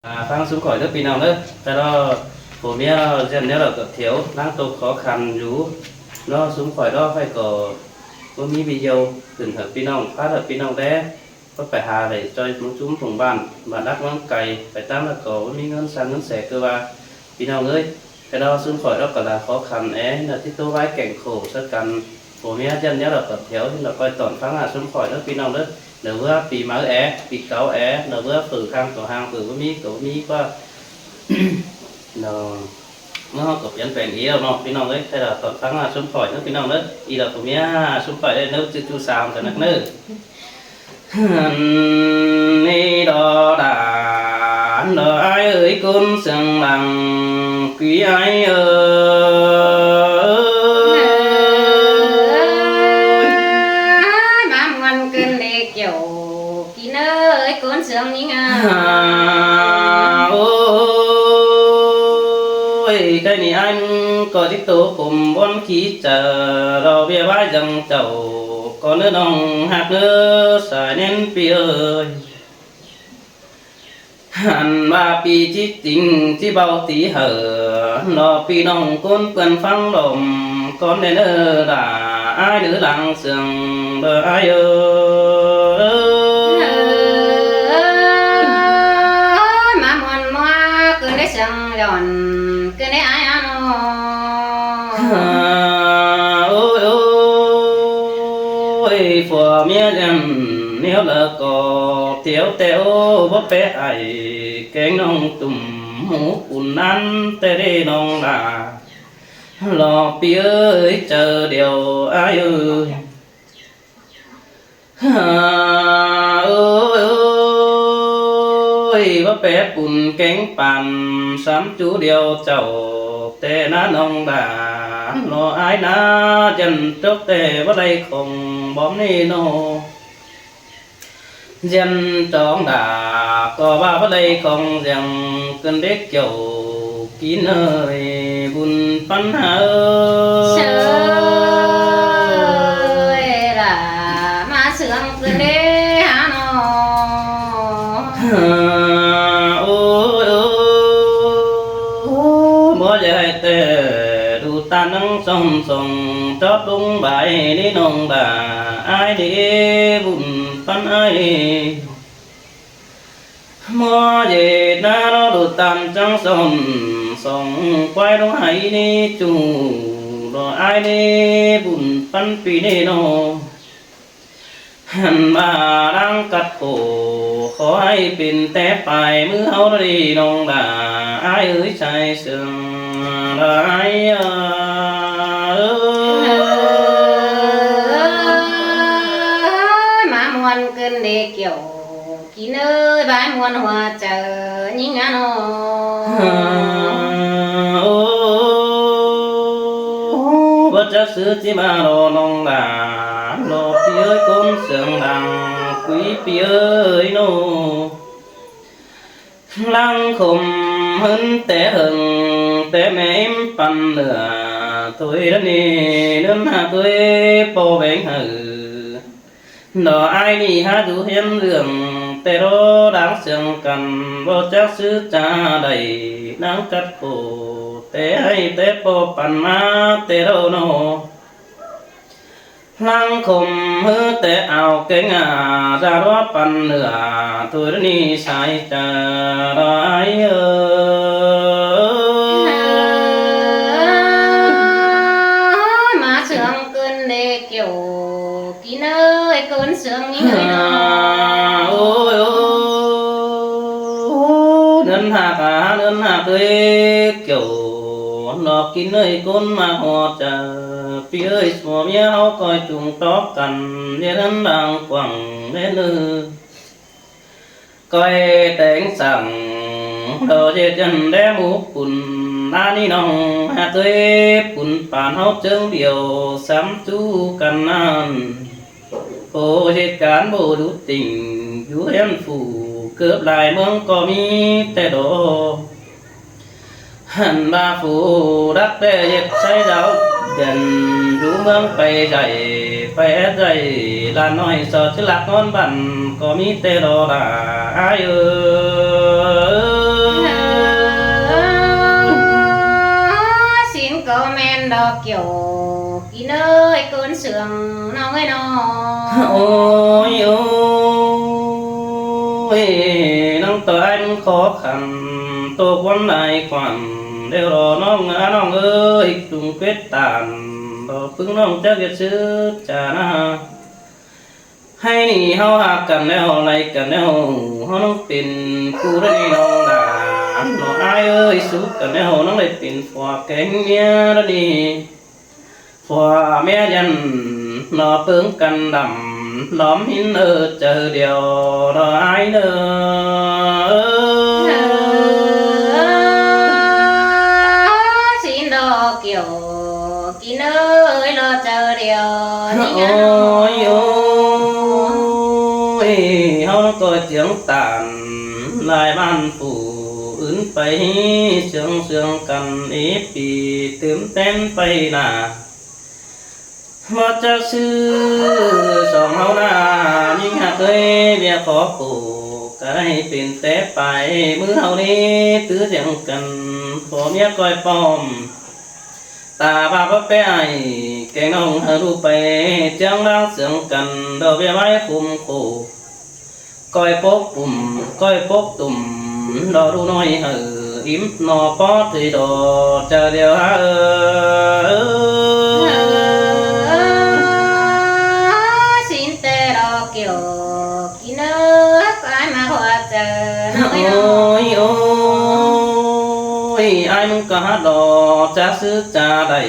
ອ່າ ຟັງຊຸມຂ້ອຍເດີພີ່ນ້ອງເດີ ແຕ່ລະຜົວເມຍເນາະ ຢ້ານແນວລະກໍຖຽວ ນາງຕົກຂໍຄັນຢູ່ເນາະ ຊຸມຂ້ອຍເນາະ ຂ້ອຍກໍບໍ່ມີວິດີໂອຂຶ້ນໃຫ້ພີ່ນ້ອງ ພາໃຫ້ພີ່ນ້ອງແດ່ ກໍໄປຫາໄດ້ຈ່ອຍໝູ່ຊຸມຜູ້ບ້ານ ບ້ານດັກເມືອງໄກ ໄປຕາມລະກໍບໍ່ມີເງິນສ້າງເງິນແສ ຄືວ່າ ພີ່ນ້ອງເອີຍ ແຕ່ລະຊຸມຂ້ອຍເນາະ ກໍລະຂໍຄັນແອ ລະຕິດໂຕໄວ້ແກ່ງໂຄຊະກັນ ຜົວເມຍຢ້ານແນວລະກໍຖຽວ ລະຄ່ອຍຕອນຟັງ ອາ ຊຸມຂ້ອຍເດີພີ່ນ້ອງເດີ ລະເວລາປີໃໝ່ແອ ປີເກົ່າແອ ລະເວລາເປີດຫ້າງຕໍ່ຫ້າງ ເປີດບໍ່ມີກໍບໍ່ມີກວ່າ ເນາະ ເຮົາກໍປ່ຽນແປງອີກແລ້ວເນາະ ພີ່ນ້ອງເອີຍ ແຕ່ລະຕອນຟັງ ອາ ຊຸມຂ້ອຍເດີພີ່ນ້ອງເດີ ອີກແລ້ວຜົວເມຍ ອາ ຊຸມຂ້ອຍເດີ ເນີ ຈຸດສາມກັນນັກເນີ. ຫັ້ນນີ້ດອດານດອອ້າຍເອີຍ ຄົນສຽງດັງ ກີອ້າຍເອີຍ ມາມ່ວນກັນເດ້ກ່ຽວ ກິນເອີຍ ຄົນສຽງຍິງ ອາ ໂອ້ຍ ໄກ່ນີ້ອ້າຍກໍຕິດໂຕຜົມບ່ອນຂີ້ຈະ ເລາວເວວາຍຈັ່ງເຈົ້າ ກ່ອນເດີນ້ອງຮັກເດີ ສາຍແໜ້ນປີເອີຍ ຫັ້ນວ່າປີຈິງຈິເບົາຕີເຫີ ລອພີ່ນ້ອງຄົນເປື້ອນຟັງລົມ ກ່ອນແດ່ເດີລາ ອ້າຍເດີຫຼັງເຊື່ອງເດີອ້າຍເອີຍ ມາມ່ວນມົວ ຄືນໄດ້ເຊື່ອງຢ່ອນ ຄືນໄດ້ອ້າຍອານ້ອງ ໂອ້ຍ ໂອ້ຍ ຜົວເມຍຈັ່ງແນວລະກໍຖຽວແຕ່ໂອ້ ບໍ່ແປໄອ ແກງນ້ອງຕຸ່ມ ໝູປຸ້ນນັ້ນແຕ່ເດ້ນ້ອງຫຼ້າ ລອປີເອີຍ ເຈີດຽວອ້າຍເອີຍ ເອີຍ ເອີຍ ວ່າແປປຸ້ນແກງປານ ສາມຈູດຽວເຈົ້າ ແຕ່ນະນ້ອງຫຼ້າ ລອອ້າຍນະ ຢັນຈົກແຕ່ບໍ່ໄດ້ຂອງ ບອມນີ້ໂນ ຢ້ຽນຈອງດາ ກໍວ່າບໍ່ໄດ້ຂອງ ຍັງເກີນເດັກກ່ຽວ ກິນເອີຍ ບຸນປັນຫາເອີຍ ເຊີຍລະ ມາເຊື່ອງເກີນເດ້ຫານ້ອງ ໂອ້ຍ ໂອ້ຍ ບໍ່ຢາກໃຫ້ແຕ່ດູຕານັງສ່ອງ ສ່ອງຈອດລົງບາຍນີ້ນ້ອງດາ ອ້າຍນີ້ບຸນປັນອ້າຍ ໝໍເຢດນາເນາະດູຕານຈັງສ່ອນ ສ່ອງຄວາຍລົງໄຫນີ້ຈູ ດອກອ້າຍນີ້ບຸນປັນປີນີ້ເນາະ ຫັ້ນວ່ານາງກັດໂກ ຂໍໃຫ້ເປັນແຕ່ປາຍມືເຮົາເດີນ້ອງດາ ອ້າຍເອີຍ ຊາຍເຊື່ອງຫຼາຍ ເອີ ມາມ່ວນເກີນເດ້ກ່ຽວ ກິນເອີຍ ບາຍມ່ວນຫົວໃຈຍິງອານ້ອງ ໂອ້ ບໍ່ຈັກຊື່ຊິມາລໍນ້ອງຫຼ້າ ລໍປີເອີຍ ຄົນສຽງດັງ ກຸຍປີເອີຍໂນ ຫຼັງຄົມເຫິນແຕ່ເຫິງ ແຕ່ແມ່ອີມປັນເໜືອ ໂທຍລະເນ ເນີນຫາໂທຍ ພໍ່ແຫວງເຫີ ດອກອ້າຍນີ້ຫາຢູ່ຮຽນເລື່ອງ ແຕ່ລໍດັງສຽງກັນ ບໍ່ຈັກຊື່ຈາໃດ ນາງກັດໂກ ແຕ່ໃຫ້ແຕ່ພໍ່ປັນມາແຕ່ລໍນໍ ຫຼັງຄົມເຫີແຕ່ອາວແກງອາ ຈາລໍປັນເໜືອ ໂທຍລະເນ ສາຍຈາດອອ້າຍເອີຍ ມາເຊື່ອງເກີນເດ້ກ່ຽວ ກິນເອີຍ ເກີນເຊື່ອງຍິງເອີຍ ໂອ້ຍ ໂອ້ຍ ເນີນຫາກາ ເນີນຫາກເອີຍກ່ຽວ ນອກກິນເອີຍ ຄົນມາຮອດຈາ ປີເອີຍ ຜົວເມຍເຮົາກອຍຈຸງຕອກກັນ ເຮັດເຮືອນລ່າງກວ້າງແດ່ເນີ ກອຍແຕ່ງສ້າງ ດອກເຮັດອັນແດ່ໝູປຸ້ນ ລານີ້ນ້ອງຫາເຄີຍປຸ້ນປານເຮົາເຈີງດຽວ ຊ້ຳຈູກັນນັ້ນ ໂອເຮັດການບໍ່ດຸດຕິ່ງ ຢູ່ເຮືອນຜູ້ເກີບຫຼາຍເມືອງກໍມີແຕ່ດອກ ຫັ້ນວ່າຜູ້ດັກແດ່ເຮັດໃຊ້ດາວເດືອນ ຢູ່ເມືອງໄປໃຫຍ່ ໄປແອດໃຫຍ່ ຫຼານນ້ອຍສອດຊິລັກນອນບ້ານ ກໍມີແຕ່ດອກຫຼ້າອ້າຍເອີຍ ນ້ອງເອີຍນ້ອງ ໂອ້ຍ ໂອ້ຍ ນາງຕ້ອຍມັນຂໍຂັນ ໂຕຄວາມຫຼາຍຄວາມ ແລ້ວລໍນ້ອງ ອາ ນ້ອງເອີຍ ຈຸງເກວັດຕານ ບໍ່ປຶ້ງນ້ອງຈັກເຮັດຊື່ຈານາ ໃຫ້ນີ້ເຮົາຮັກກັນແລ້ວ ໄລ່ກັນແລ້ວ ເຮົານາງເປັນຄູ່ໄດ້ນ້ອງດາ ນ້ອງອ້າຍເອີຍ ສຸກກັນແລ້ວ ນາງໄດ້ເປັນຜົວແກງເມຍລະນີ້ ຜົວເມຍຢັນ ນອເປິງກັນດຳ ດອມຫີນເອີ ເຈີດຽວ ນອອ້າຍເດີ ຊິນດອກກຽວ ກິນເອີຍ ລອເຈີດຽວ ໂອ້ຍ ໂອ້ຍ ເຮົານະກໍຈຽງຕານ ຫຼາຍບ້ານຜູ້ອື່ນໄປ ເຊື່ອງເຊື່ອງກັນອີກປີ ຕື່ມແຕ່ນໄປໜ້າ ວ່າຈະຊື່ສອງເຮົານາ ຍິງຮັກເອີຍ ເມຍຂໍໂປ ກະໄດ້ເປັນແຕ່ປາຍ ມື້ເຮົານີ້ຕື້ຈຽງກັນ ຜົວເມຍກ້ອຍປ້ອມ ຕາບາບວ່າແປອ້າຍ ແກງນ້ອງຫາລູກໄປ ຈ້າງລາງເຊື່ອງກັນ ດອກເບ້ຍໄວ້ຄຸມໂຄ ກ້ອຍປົກປຸ້ມ ກ້ອຍປົກຕຸ່ມ ດອກດູນ້ອຍເຮີ ອີ່ມໜໍ່ປໍເທີດອກ ຈາດຽວຫາເອີ ຊິນແຕ່ດອກກຽວ ກິນເອີຍ ອ້າຍມາຫົວເຈີ ໂອ້ຍ ໂອ້ຍ ອ້າຍມຶງກະຮັກດອກ ຈາຊື່ຈາໄດ້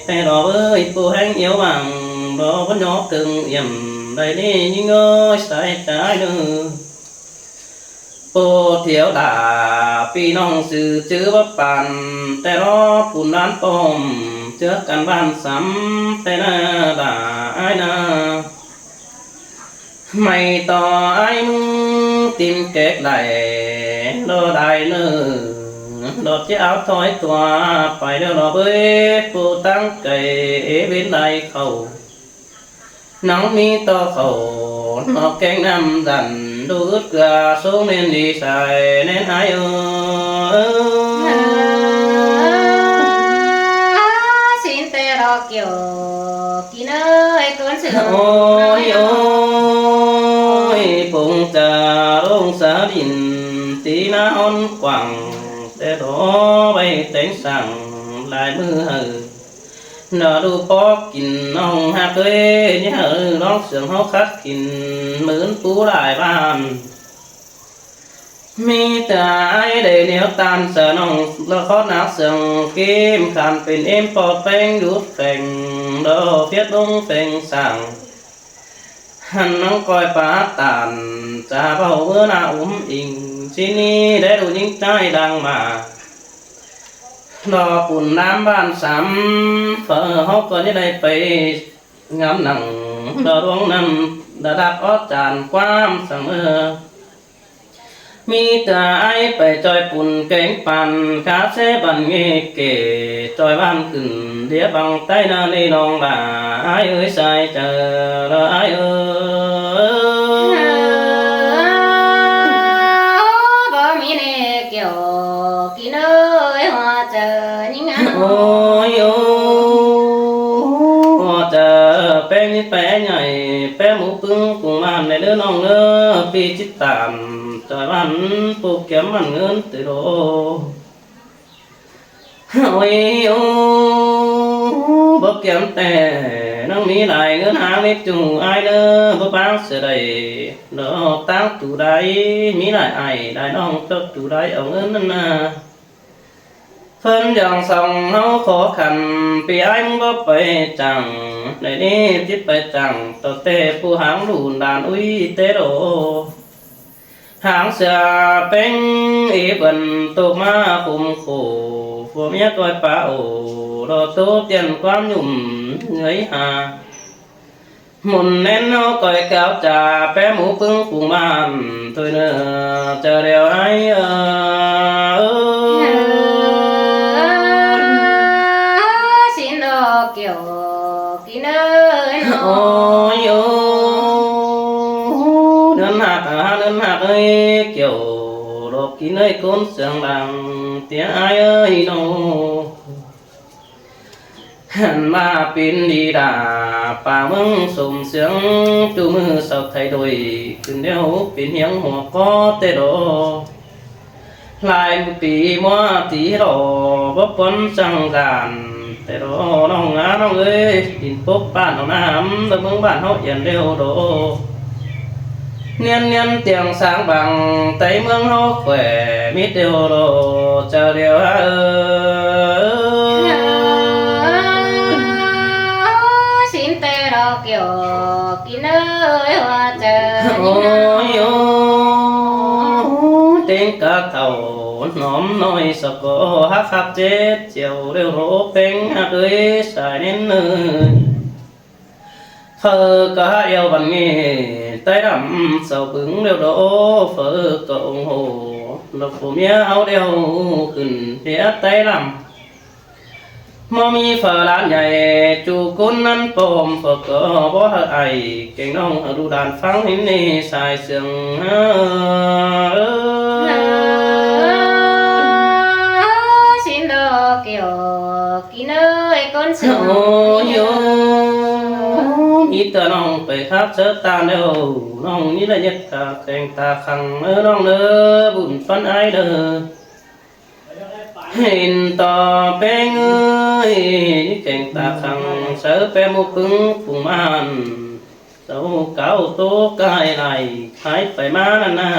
ແຕ່ດອກເອີຍ ຜູ້ແຮງອຽວຫວັງ ດອກບໍ່ຍອມເຖິງອຽມ ໄດ້ນີ້ຍິງເອີຍ ສາຍຕາເດີ ໂປດທຽວດາ ພີ່ນ້ອງຊື່ຈື່ວ່າປານ ແຕ່ລອດປຸນລານປ້ອມ ເຈື່ອກັນບ້ານສຳ ແຕ່ນາດາອ້າຍນາ ໄມ້ຕໍ່ອ້າຍມຶງ ຕີນແກກໄຫຼ ດອກໄດ້ເນີ ດອກຈະເອົາຖອຍຕົວ ໄປແລ້ວດອກເອີຍ ຜູ້ຕັ້ງໃຈເອເວັນໄດ້ເຂົ້າ ນາງມີຕໍ່ເຂົ້າ ນອກແກງນ້ຳດັນ ດູດເກືອສູງເໜັ້ນດີໃສ ແໜ້ນອ້າຍເອີຍ ຊິນແຕ່ດອກກຽວ ກິນເອີຍ ກົ້ນເສືອ ໂອ້ຍ ໂອ້ຍ ປົງຈາລົງສາດິນ ຕີໜ້າອ່ອນກວ້າງ ແຕ່ດອກໄວ້ແຕ່ງສ້າງ ຫຼາຍມື້ເຮີ ນາດູປອກກິນນ້ອງຮັກເອີຍ ນີ້ເຮີລອງເຊື່ອງເຮົາຄັດກິນ ໝື່ນປູຫຼາຍບ້ານ ມີແຕ່ອ້າຍໄດ້ແນວຕ້ານສະໜອງ ລະຂໍໜາເຊື່ອງເກມ ຄັນເປັນເອມປອກແປງດູດແຝງ ດອກເຟຽດລົງແຝງສ້າງ ຫັ້ນນາງກ້ອຍປາຕານ ຈາເວົ້າເມີນາອຸ້ມອີງ ຊິນີ້ໄດ້ດູຍິງໃຕ້ດັ່ງມາ ລອປຸນນ້ຳບ້ານສຳ ເຟີເຮົາກໍຈະໄດ້ໄປງາມໜັງ ລອລວງນຳລະດັບອອດຈານຄວາມສະເໝີ ມີແຕ່ອ້າຍໄປຈ່ອຍປຸນແກງປັນ ຄາເຊບັນເງເກ ຈ່ອຍບ້ານຂຶ້ນ ເດຍບັງໃຕ້ນາເລນ້ອງຫຼາ ອ້າຍເອີຍສາຍເຈີ ລະອ້າຍເອີຍ ບໍ່ມີແນວກ່ຽວ ກິນເອີຍ ຫົວເຈີຍິງງາມ ໂອ້ຍ ໂອ້ ຫົວເຈີແປ້ງນິດແປ້ງໃຫຍ່ ແປ້ງໝູປຶ້ງກຸງມານ ແດ່ເດີນ້ອງເດີ ພີ່ຈິດຕານ ຈອຍບ້ານປູກກຽມໝັ້ນເງິນຕິໂລ ໂອ້ຍ ໂອ້ ບໍ່ກຽມແຕ່ ນາງມີຫຼາຍເງິນຫາເມັດຈຸງອ້າຍເດີ ບໍ່ປາງເສຍໄດ້ ດອກຕາງຕູໃດ ມີຫຼາຍອ້າຍຫຼາຍນ້ອງ ເຈົ້າຕູໃດເອົາເງິນນັ້ນນາ ເພິ່ນຢ່າງສອງເຮົາຂໍຂັນ ປີອ້າຍມຶງບໍ່ໄປຈ້າງ ໃນນີ້ຊິໄປຈ້າງ ຕັ້ງແຕ່ຜູ້ຫາງລູນດານອຸ້ຍແຕ່ໂດ ຫາງເສືອເປັງອີເພິ່ນຕົກມາຄຸມໂຄ ຜົວເມຍກ້ອຍປາໂອ ດອກໂຕຕຽນຄວາມຫຍຸ້ມເຫືອຍຫາ ໝຸນແໜ້ນເຮົາກ້ອຍກ້າວຈາ ແປ້ໝູປຶ້ງປຸງບ້ານ ໂຕຍເນີ ເຈົ້າແລ້ວອ້າຍເອີ ຊິນດອກກຽວ ກິນເອີຍ ໂອ້ຍໂອ້ ເນີນຮັກ ເນີນຮັກເອີຍ ກຽວດອກກິນເອີຍ ຄົນສຽງດັງ ເຕຍອ້າຍເອີຍໂນ ຫັນມາເປັນດີດາ ປ່າເມືອງສົມສຽງ ຈູມືຊາວໄທໂດຍ ຂຶ້ນແລ້ວເປັນຮຽງຫົວກໍແຕ່ດອ ຫຼາຍປີມົວຕີລໍ ບໍ່ປ່ອນສັງການແຕ່ດອ ນ້ອງນານ້ອງເອີຍ ດິນປົກບ້ານເຮົານາມ ແລະເມືອງບ້ານເຮົາອຽນແລ້ວດອ ນຽນໆ ຕຽງສາງບັງ ໃຕ້ເມືອງເຮົາແຂວ ມີແຕ່ໂຮໂລ ເຈົ້າດຽວເອີຍ. ໂອ້ຍ ໂອ້ຍ ເຕັງກະເຖົ້າ ໜອມນ້ອຍສະກໍ ຮັກຄັກເຈັດຈຽວ ເຣວໂຣແປ້ງຮັກເອີຍ ສາຍເນັ້ນເອີຍ. ເຟີກະຫາແອວບັນເງ ໃຕ້ດຳເສົາບຶງແລ້ວດອ ເຟີກະອົງໂຫ ລະຜົວເມຍເຮົາແລ້ວຂຶ້ນເຮຍໃຕ້ດຳ ບໍ່ມີຝາລານໃຫຍ່ ຈູກຸນນັ້ນປ້ອມ ເຟີກະບໍ່ໃຫ້ອ້າຍ ແກງນ້ອງໃຫ້ລູກຫຼານຟັງ ເຫັນໃນສາຍເຊື່ອງ ເອີ. ໂອ້ຍ ໂອ້ຍ ມີແຕ່ນ້ອງໄປຄັກເຊີຕາແລ້ວ ນ້ອງນີ້ລະເຮັດຕາແຂງຕາຂັງເດີນ້ອງເດີ ບຸນປັນອ້າຍເດີ ເຫັນຕໍ່ແປ້ງເອີຍ ແຂງຕາຂັງ ເຊີແປໝູ່ປຶງປຸງມານ ເຈົ້າກ້າວໂຕກາຍຫຼາຍ ຂາຍໄປມານັ້ນນາ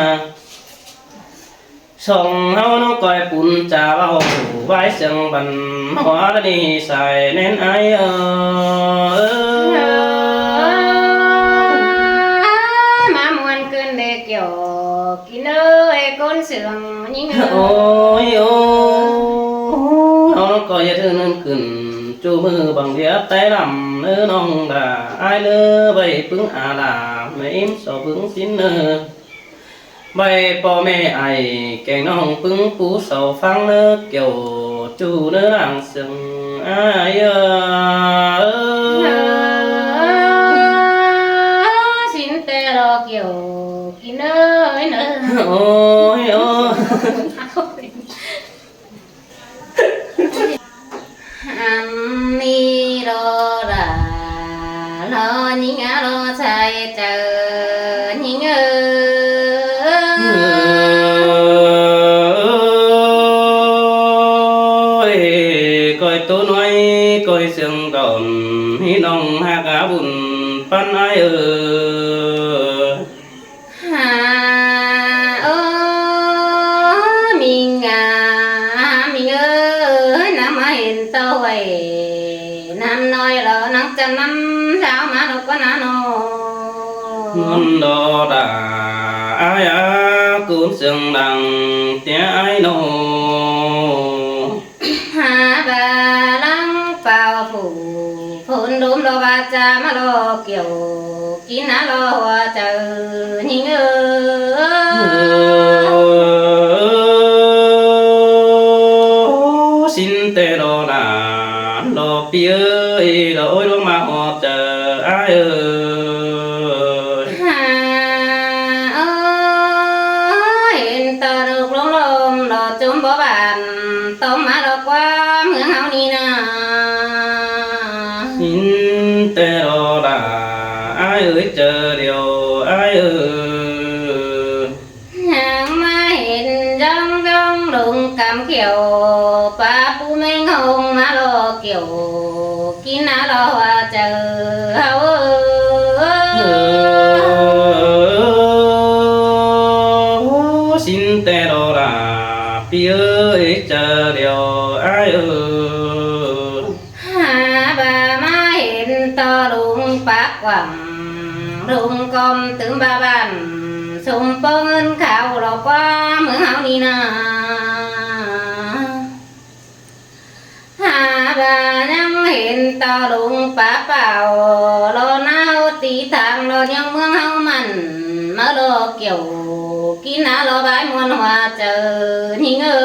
ຊ່ອງເຮົານ້ອງກ້ອຍປຸນຈາເວົ້າ ວາຍສຽງບັນຫົວລະນີສາຍແໜ້ນອ້າຍເອີຍ. ມາມ່ວນຂຶ້ນເດ້ກ່ຽວກິນເອີຍ ຄົນເຊື່ອງຍິງເອີຍ. ໂອ້ຍ ໂອ້ ເຮົານ້ອງກ້ອຍຢ່າຖືເງິນຂຶ້ນ ຈູມືບັງເດຍໃຕ້ລຳເອີນ້ອງຫຼ້າ ອ້າຍເອີ ໄວ້ປຶງອາລາ ແມ່ອີ່ມສອບປຶງສິນເອີ. ໄວ້ພໍ່ແມ່ອ້າຍແກງນ້ອງປຶງປູເສົາຟັງເນີ ກ່ຽວຈູເນີນາງເຊິ່ງອ້າຍເອີຍ. ສິນແຕ່ລໍກ່ຽວກິນເອີຍເນີ. ໂອ້ຍ ໂອ້ຍ. ອັນນີ້ລໍລາ ລໍຍິງອາລໍຊາຍເຈົ້າຍິງເອີ. ໂອ້ຍ ກ້ອຍໂຕນ້ອຍ ກ້ອຍເຊື່ອງດອນ ມີນ້ອງຮັກອາບຸນປັນອ້າຍເອີ. ຫາ ໂອ້ ມິງອາ ມິງເອີຍ ນາງມາເຫັນເຕົ້າໄວ້ ນ້ຳນ້ອຍລໍນາງຈຳນຳສາວມາດອກກວ່ານາໂນ. ນອນດໍດາ ອາຍອາ ກູນເຊິ່ງດັງເຕຍອາຍໂນ. ຫາບາລັງເປົ່າຜູ້ ໂພນໂດມລໍວາຈາມາລໍກ່ຽວ ກິນນາລໍຫົວໃຈຍິງເອີ. ສິນແຕ່ລໍຫຼານລໍປີເອີຍ ລໍໂອ້ຍລົງມາຮອດເຈີອ້າຍເອີ. ຫາ ໂອ້ ເຫັນຕາລູກລົງລົມ ລໍຈົມບໍ່ບານ ຕ້ອງມາລໍກວ່າເມືອງເຮົານີ້ນາ. ສິນແຕ່ລໍຫຼາ ອ້າຍເອີຍ ເຈີດຽວອ້າຍເອີ. ຫາງມາເຫັນຢອງຢອງລົງກຳຂຽວ ປາປູແມງຫົງມາລໍກ່ຽວ ກິນນາລໍວ່າເຈີເຮົາເອີ. ໂອ້ ສິນແຕ່ລໍຫຼາ ປີເອີຍ ເຈີດຽວອ້າຍເອີ. ຫາບາມາເຫັນຕໍ່ລຸງປາກກວ້າງ ລຸງກອມຕື່ມບາບານ ສົມປອງເງິນຂາວຫຼອກກວ່າເມືອງເຮົານີ້ນາ. ຫາບາຍັງເຫັນຕໍ່ລຸງປາເປົ່າ ລໍນາວຕີທາງລໍຍອງເມືອງເຮົາມັນ ມາລໍກ່ຽວ ກິນນາລໍບາຍມ່ວນຫົວເຈີ ຍິງເອີ.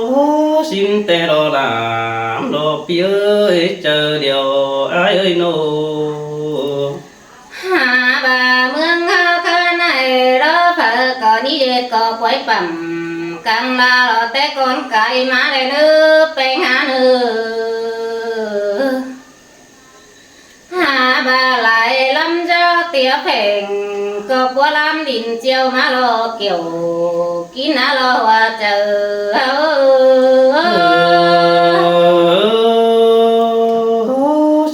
ໂອ້ ສິນແຕ່ລໍຫຼາມລໍປີເອີຍ ເຈີດຽວອ້າຍເອີຍໂນ. ຫາບາເມືອງເຮົາເຄີນໃນລໍເຝີກໍນິເດດກໍປ່ວຍປ້ຳ ກັນລາວແຕ່ກ່ອນກາຍມາແລເນີ ແປງຫາເນີ ຫາບາຫຼາຍລຳເຈົ້າເຕຍແພງ ກໍປົວລຳດິນຈຽວມາລໍກ່ຽວ ກິນນາລໍວ່າເຈີ ເອີ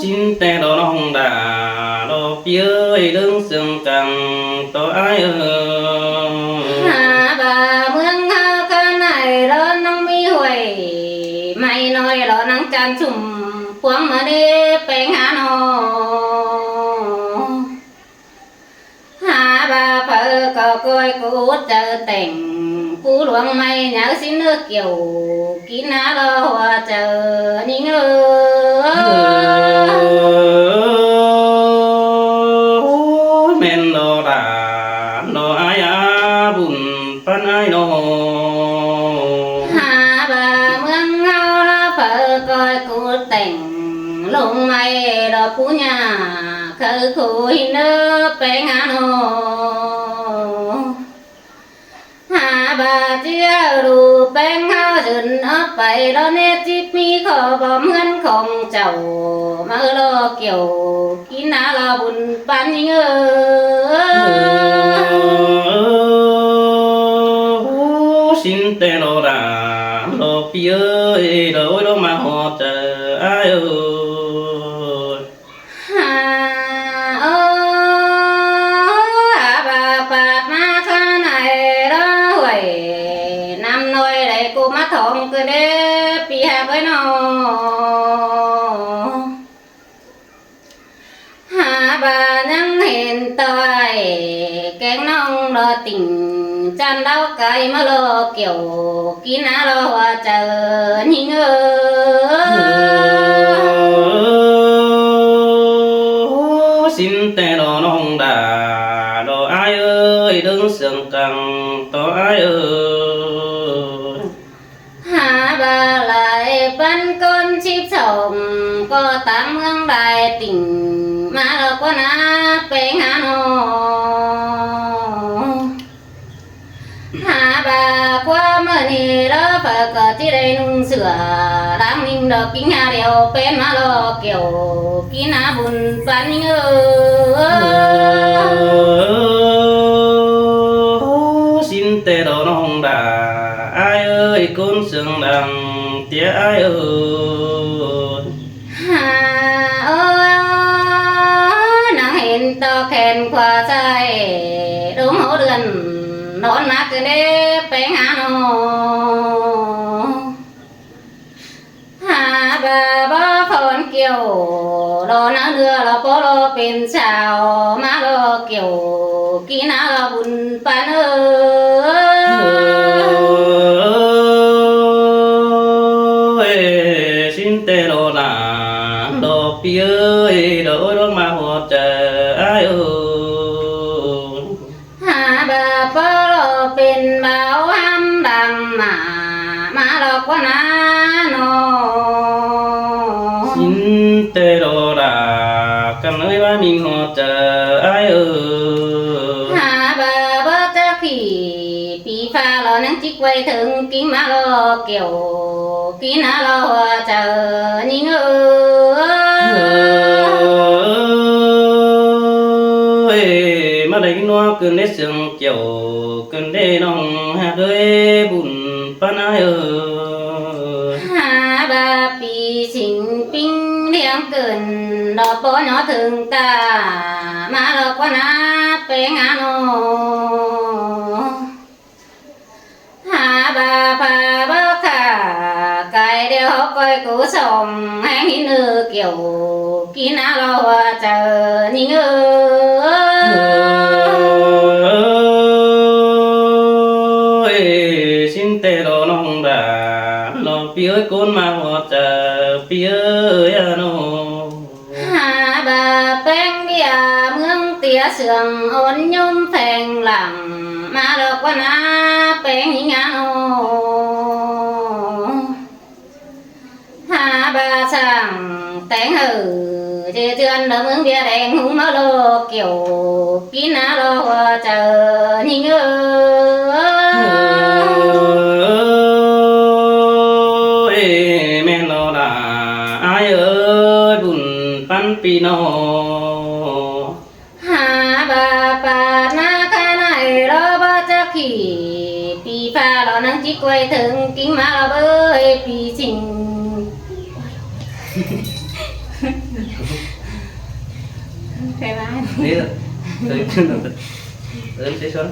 ຊິນແຕ່ລໍນ້ອງດາ ລໍ ເປີ້ຍເລື່ອງເຊື່ອງກັງຕໍ່ອ້າຍເອີຍ ຫາບາເມືອງເຮົາກະໄນລອນນ້ອງມີຫ້ວຍ ໄມ້ນ້ອຍລອນາງຈານຊຸມ ພວງມະເນແປງຫານ້ອງ ຫາບາເພີກໍກ້ອຍກູດເຈີແຕ່ງ ຜູ້ຫຼວງໄມ້ຍາວຊິນເນີກ່ຽວ ກິນນາລໍວ່າເຈີຍິງເອີຍ ໂອ້ຍ ແມ່ນດອກຫຼານດອກອາຍອາ ບຸນປານອ້າຍນ້ອງ ຫາບາເມືອງເຮົາລະເພີກ້ອຍກູດແຕ່ງ ລົງໄມ້ດອກປູຍາ ເຄີຍຄູຍເນີແປງຫານ້ອງ ຫາບາເຈ້ຍດູແປງເຮົາເຊີນອອກໄປ ລອເນຈິບມີຂໍບອມເຮືອນຂອງເຈົ້າ ມາລໍກ່ຽວກິນນາລໍບຸນປານຍິງເອີຍ ໂອ້ ຊິນແຕ່ລໍດາ ລໍປີເອີຍ ລໍໂອ້ຍ ລໍມາຮອດເຈີອ້າຍເອີຍ ຫາ ໂອ້ ຫາບາປາດມາຂ້າໃນລະຫ້ວຍ ນ້ຳນ້ອຍໄດ້ກູມາທ້ອງກະເດ ປີຫາກເອີຍນ້ອງ ຫາບາຍັງເຫັນຕອຍ ແກງນ້ອງລໍຕິ່ງ ຈັນດາວກາຍມາລໍກ່ຽວ ກິນນາລໍວ່າເຈີຍິງເອີຍ ໂອ້ ຊິນແຕ່ລໍນ້ອງດາ ລໍອ້າຍເອີຍ ເລື່ອງເຊື່ອງກັງຕໍ່ອ້າຍເອີຍ ຫາບາຫຼາຍປັນກ້ອນສິບສອງ ກໍຕາມເມືອງຫຼາຍຕິ່ງ ມາລອກວ່ານາແປງຫານ້ອງ ຫາບາກວ່າມື້ນີ້ລະເພີກໍຊິໄດ້ນຸ່ງເສື້ອລາງນິ່ງດອກກິງຫາດຽວ ເປັນມາລອກກ່ຽວກິນນາບຸນປານຍິງເອີຍ ໂອ້ ຊິນແຕ່ລໍນ້ອງດາ ອ້າຍເອີຍ ໂກນເຊື່ອງດັງເຕຍອ້າຍເອີຍ ຫາ ໂອ້ ນາງເຫັນຕອກແຂນຂວາຊ້າຍ ດົງຫົວເດືອນນອນມາກະເດແປງຫານ້ອງ ຫາບາບໍ່ພອນກ່ຽວ ລໍນາເໜືອລໍພໍລໍເປັນສາວ ມາລໍກ່ຽວກິນນາລໍບຸນປານເອີຍ ຊິນແຕ່ລໍນາ ລໍປີເອີຍ ລໍໂອ້ຍ ລໍມາຮອດເຈີອ້າຍເອີຍ ຫາບາປໍລໍເປັນບ່າວຫຳດຳໝາ ມາລອກວ່ານານ້ອງ ຊິນແຕ່ລໍດາ ກັນເອີຍວ່າມິງຮອດເຈີອ້າຍເອີຍ ຫາບາບໍ່ຈັກຜີ ປີຟ້າລໍຍັງຈິກໄວ້ເທິງກິ່ງ ມາລໍກ່ຽວກິນນາລໍເຈີຍິງເອີຍ ມາໄດ້ກິນນົວກຶນໄດ້ເຊື່ອງ ກ່ຽວກັນເດ້ນ້ອງຮັກເອີຍ ບຸນປານອ້າຍເອີຍ ຫາບາປີສິງປິງທຽງເກີນ ດອກປໍຍໍເຖິງຕາ ມາລອກວ່ານາແປງຫານ້ອງ ຫາບາພາບໍ່ຂາ ກາຍດຽວເຮົາກ້ອຍກູສອງ ແຮງຫີນເອີກ່ຽວ ກິນນາລໍວ່າເຈີຍິງເອີຍ ຊິນແຕ່ລໍນ້ອງດາ ນ້ອງປີເອີຍ ໂກນມາຮອດເຈີປີເອີຍອານ້ອງ ຫາບາແປງເບຍເມືອງເຕຍ ເຊື່ອງອ່ອນຍົມແພງຫຼັງ ມາລອກວ່ານາແປງຍິງອານ້ອງ ຫາບາຊ່າງແຕງເຫີ ເຈເຈື່ອນດອກເມືອງເບຍແດງ ຫຸງມາລໍກ່ຽວ ກິນນາລໍເຈີຍິງເອີ ເອີຍບຸນປັນປີນ້ອງ ຫາບາປາດນາຄານາເອີຍ ລໍບໍ່ຈັກຂີ່ ປີຟ້າລໍນັ່ງຈິກໄວ້ເທິງ ກິ່ງມາລໍເບີຍປີຊິງ ໄປບ້ານ ເອີ ເອີ ເຊີນ ເຊີນ.